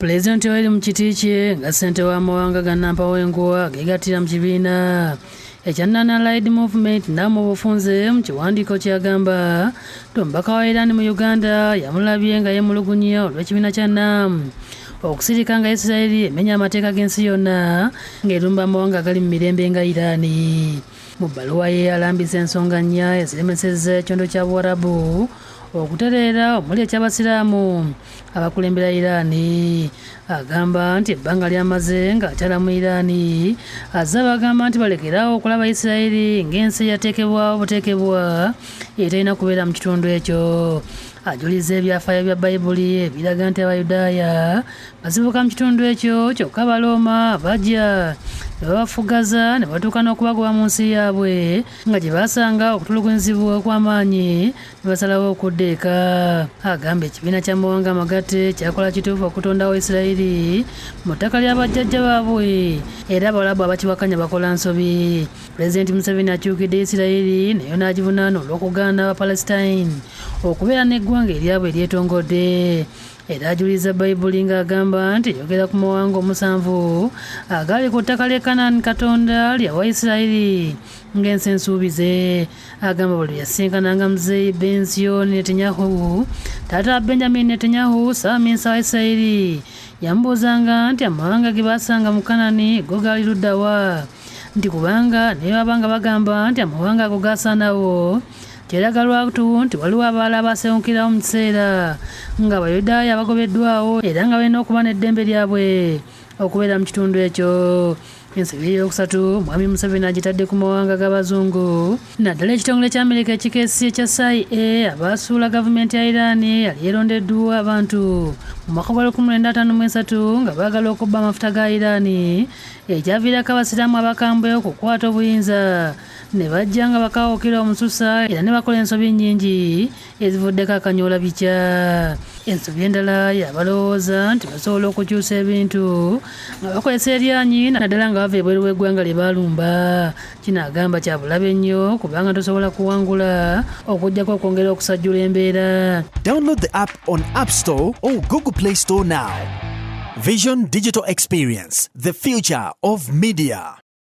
Pulezidenti Yoweri mu kiti kye nga ssentebe w'amawanga ga Nampawenguwa ageegattira mu kibiina ekya Non-Aligned Movement NAM mu bufunze mu kiwandiiko ky'agamba nti omubaka wa Iran mu Uganda yamulabye nga yeemulugunya olw'ekibiina kya NAM okusirika nga Yisirayiri emenya amateeka g'ensi yonna ng'erumba amawanga agali mu mirembe nga Iran. Mu bbaluwa ye alambisa ensonga nnya eziremesezza ekyondo kya Buwarabu okutereera omuli eky'Abasiraamu abakulembera Iran. Agamba nti ebbanga ly'amaze ng'akyala mu Iran azze abagamba nti balekeraawo okulaba Yisirayiri ng'ensi eyateekebwawo buteekebwa eterina kubeera mu kitundu ekyo. Ajuliza ebyafaayo bya Bayibuli ebiraga nti Abayudaaya basibuka mu kitundu ekyo kyokka Abalooma bajja ne babafugaza ne batuuka n'okubagoba mu nsi yaabwe nga gye baasanga okutulugunyizibwa okw'amaanyi ne basalawo okudda eka. Agamba ekibiina ky'amawanga amagatte kyakola kituufu okutondawo Isirayiri mu ttaka lya bajjajja baabwe era Abawalabu abakiwakanya bakola nsobi. Pulezidenti Museveni akyukidde Yisirayiri nayo n'agivunaana olw'okugaana Abapalestine okubeera n'eggwanga eryabwe eryetongodde. Era ajuliza Bayibuli ng'agamba nti eyogera ku mawanga omusanvu agaali ku ttaka ly'e Kanaani Katonda lyawa Yisirayiri ng'ensi ensuubize. Agamba buli lwe yasisinkananga Muzeeyi Benzion Netanyahu, taata wa Benjamin Netanyahu, ssaabaminisita wa Yisirayiri, yamubuuzanga nti amawanga ge baasanga mu Kanani go gaali ludda wa? Nti kubanga ne bwe baba nga bagamba nti amawanga ago gaasaanawo, kyeraga lwatu nti waliwo abalala abaasengukirawo mu kiseera nga Abayudaaya bagobeddwawo era nga balina okuba n'eddembe lyabwe okubeera mu kitundu ekyo. Ensobi eyookusatu Mwami Museveni agitadde ku mawanga g'Abazungu naddala ekitongole kya Amerika ekikessi ekya CIA abaasuula gavumenti ya Iran eyali erondeddwa abantu mu mwaka gwa 1953 nga baagala okubba amafuta ga Iran ekyaviirako Abasiraamu abakambwe okukwata obuyinza ne bajja nga bakaawukira omususa era ne bakola ensobi nnyingi ezivuddeko akanyoola bikya. Ensobi endala y'abalowooza nti basobola okukyusa ebintu nga bakozesa eryanyi naddala nga bava ebweru w'eggwanga lye baalumba. Kino agamba kya bulabe nnyo kubanga tosobola kuwangula okuggyako okwongera okusajjula embeera. Download the app on App Store or Google Play Store now. Vision Digital Experience, the future of media.